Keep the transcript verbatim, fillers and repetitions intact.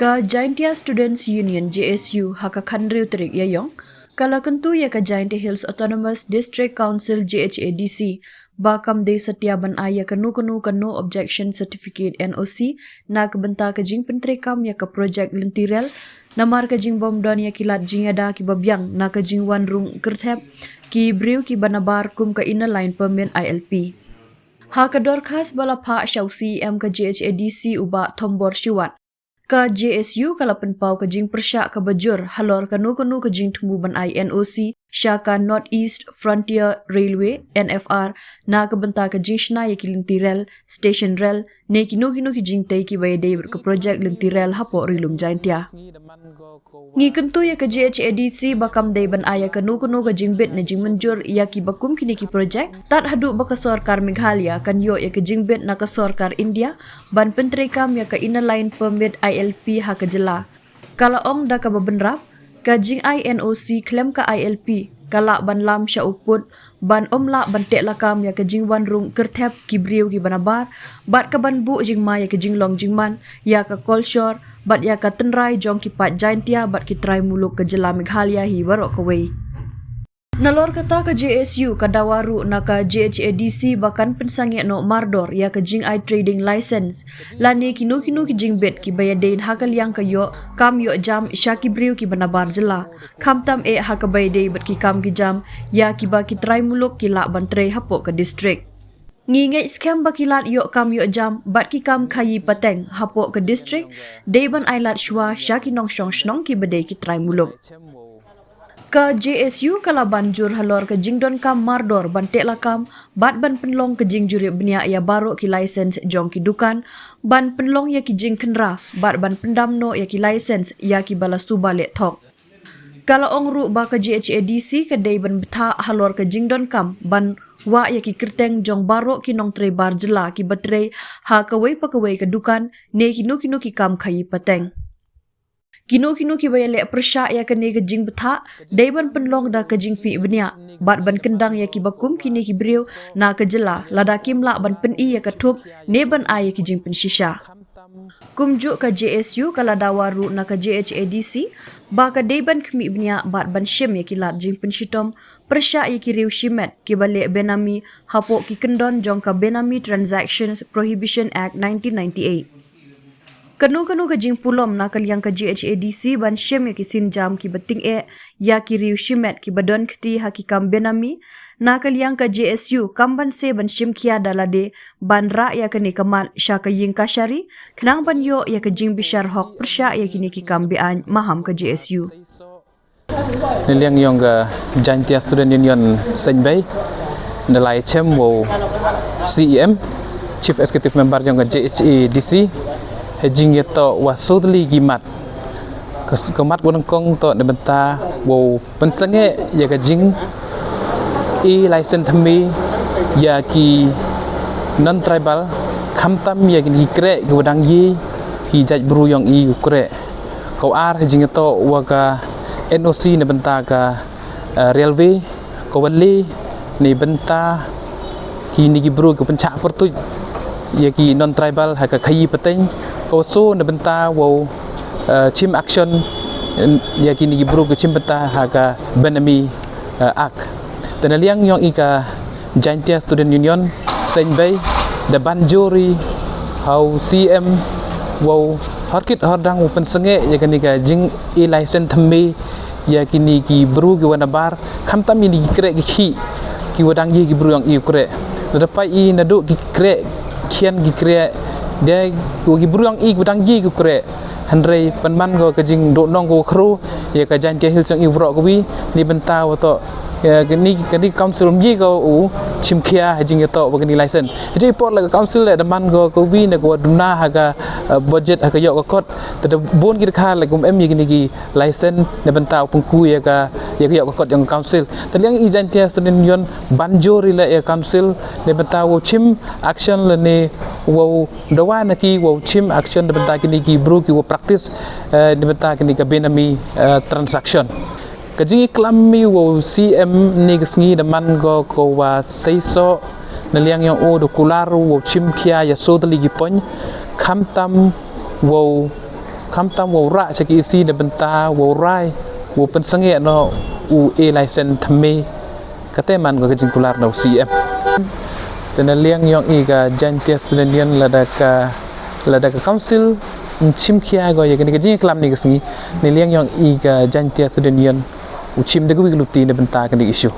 Ka Jaintia Students Union, J S U, ha ka khatnriew tarik Ïaïong, ka la kyntu ïa ka Jaintia Hills Autonomous District Council, J H A D C, ba kam dei satia ban ai ïa kano kano ka no objection certificate, N O C, na ka bynta ka jingpyntreikam ïa ka projek lynti rel, namar ka jingbym don ïa ki lad jingïada kiba biang na ka jingwan rung kyrthep ki briew kiba nabar kum ka Inner Line Permit, I L P. Ha ka dorkhas ba la phah sha u C E M ka J H A D C, u Bah Thombor Shiwat, ka J S U ka la pynpaw ka jingpyrshah kaba jur halor kano kano ka jingthmu ban ai N O C sha ka North East Frontier Railway, N F R, na ka bynta ka jingshna ïa ki lynti rel, station rel, ne kino kino ki jingtei kiba ïadei bad ka projek lynti rel hapoh Ri Lum Jaintia. Ngi kyntu ïa ka J H A D C ba kam dei ban ai ïa kano kano ka jingbit ne jingmynjur ïa kiba kum kine ki projek, tad haduh ba ka sorkar Meghalaya kan ïoh ïa ka jingbit na ka sorkar India ban pyntreikam ïa ka Inner Line Permit, I L P, ha ka jylla. Ka la ong da kaba bynrap, ka jingai N O C khlem ka I L P ka lah ban lam sha u pud ban ym lah ban teh lakam ïa ka jingwan rung kyrthep ki briew kiba nabar, bad ka ban buh jingma ïa ka jinglong jingman ïa ka kolshor bad ïa ka tynrai jong ki paid Jaintia bad ki trai muluk ka jylla Meghalaya hi baroh kawei. Nalor kata, ka J S U ka dawa ruh na ka J H A D C ba kan pynsangeh noh mardor ïa ka jingai trading license lane kino kino ki jingbit kiba ïadei ha ka liang ka ïoh kam ïoh jam sha ki briew kiba nabar jylla, khamtam eh ha kaba ïadei bad ki kam ki jam ïa kiba ki trai muluk ki lah ban trei hapoh ka district. Ngi ngeit skhem ba ki lad ïoh kam ïoh jam bad ki kam khaïi pateng hapoh ka district dei ban ai lad shuwa sha ki nongshong shnong kiba dei ki trai muluk. Ka J S U ka la ban jur halor ka jingdonkam mardor ban teh lakam bad ban pynlong ka jingjurip bniah ïa baroh ki license jong ki dukan, ban pynlong ïa ki jingkhynra bad ban pyndam noh ïa ki license ïa kiba la suba leh thok. Ka la ong ruh ba ka J H A D C ka dei ban bthah halor ka jingdonkam ban wah ïa ki kyrteng jong baroh ki nongtrei bar jylla kiba trei ha kawei pa kawei ka dukan ne kino kino ki kam khaïi pateng. Kino kino kiba ïaleh pyrshah ïa kane ka jingbthah dei ban pynlong da ka jingpynbniah bad ban kyndang ïa kiba kum kine ki briew na ka jylla lada kim lah ban pyni ïa ka thup ne ban ai ïa ki jingpynshisha. Kumjuh, ka J S U ka la dawa ruh na ka J H A D C ba ka dei ban khmih bniah bad ban shim ïa ki lad jingpynshitom pyrshah ïa ki riew shimet kiba leh benami hapoh ki kyndon jong ka Benami Transactions Prohibition Act nineteen ninety-eight. Kano kano ka jingpulom na ka liang ka J H A D C ban shim ïa ki sienjam kiba tyngeh ïa ki riew shimet kiba don kti ha ki kam benami, na ka liang ka J S U kam banse ban shim khia da lade ban rah ïa kane ka mat sha ka ïing kashari khnang ban ïoh ïa ka jingbishar hok pyrshah ïa kine ki kam beaiñ, maham ka J S U. Na liang yong ka Jaintia Student Union Seiñbei, na lai chem wow C E M, Chief Executive Member yong ka J H A D C, ha jingïatoh wa sodli ki mat. Ka s-, ka mat wa nangkong toh na bynta wow pynsangeh ïa ka jing e license thymmai ïa ki non-tribal, khamtam ïa ki kreh ki wa dang ïoh ki jait bru yong i u kreh. Ka wa ar ha jingïatoh wa ka N O C na bynta ka, eh, railway, ka wa le na bynta kini ki bru ki pynchah pyrtuit ïa ki non-tribal ha ka khaïi pateng, ka wa so na bynta wow, eh, chim action, eh, ïa kini ki bru ki chim bynta ha ka Benami, eh, Act. Te na liang yong i ka Jaintia Student Union Seiñbei da ban jur i ha u C E M wow horkit hordang wow pynsangeh ïa kani ka jing e license thymmai ïa kini ki bru ki wa nabar, khamtam ïa kini ki kreh ki khih ki wa dang ïoh ki bru yong i u kreh. Lada peit i naduh ki kreh khian ki kreh de ki bru yong i ki wa dang ïoh ki u kreh. Hynrei pynban ko ka jingduhnong ko khru ïa ka Jaintia Hills yong i waroh kawi, na bynta wa toh, eh, kani, kani council ym ïoh ko u chim khia ha jingïatoh wa kani license. Hynrei por la ka council la da man ko kawi na ko wa duna ha ka, eh, budget ha ka ïoh ka kot. Te da bun ki dkhar la kum em ïa kini ki license na bynta u pynku ïa ka, ïa ka ïoh ka kot yong ka council. Te liang i Jaintia Student Union ban jur i la ïa council na bynta wow chim action lane wow dawa na ki wow chim action na bynta kini ki bru ki wow practice, eh, na bynta kini ka Benami, eh, transaction. Ka jingïaklam i wow C E M ni ka sngi da man ko ko wa seisoh na liang yong u da kular wow chim khia ïa sodli ki point, khamtam wow Khamtam wow rah sha ka E C na bynta wow rai wow pynsangeh noh u A license thymme. Kata man ka jingkular na u C M. Te na liang yong i ka Jaintia Student Union lada ka lada ka council ym chim khia ko ya kani ka jingklam ni ka sngi. Na liang yong i ka Jaintia Student Union u chim da ka wi ka luti na bynta kani ka issue.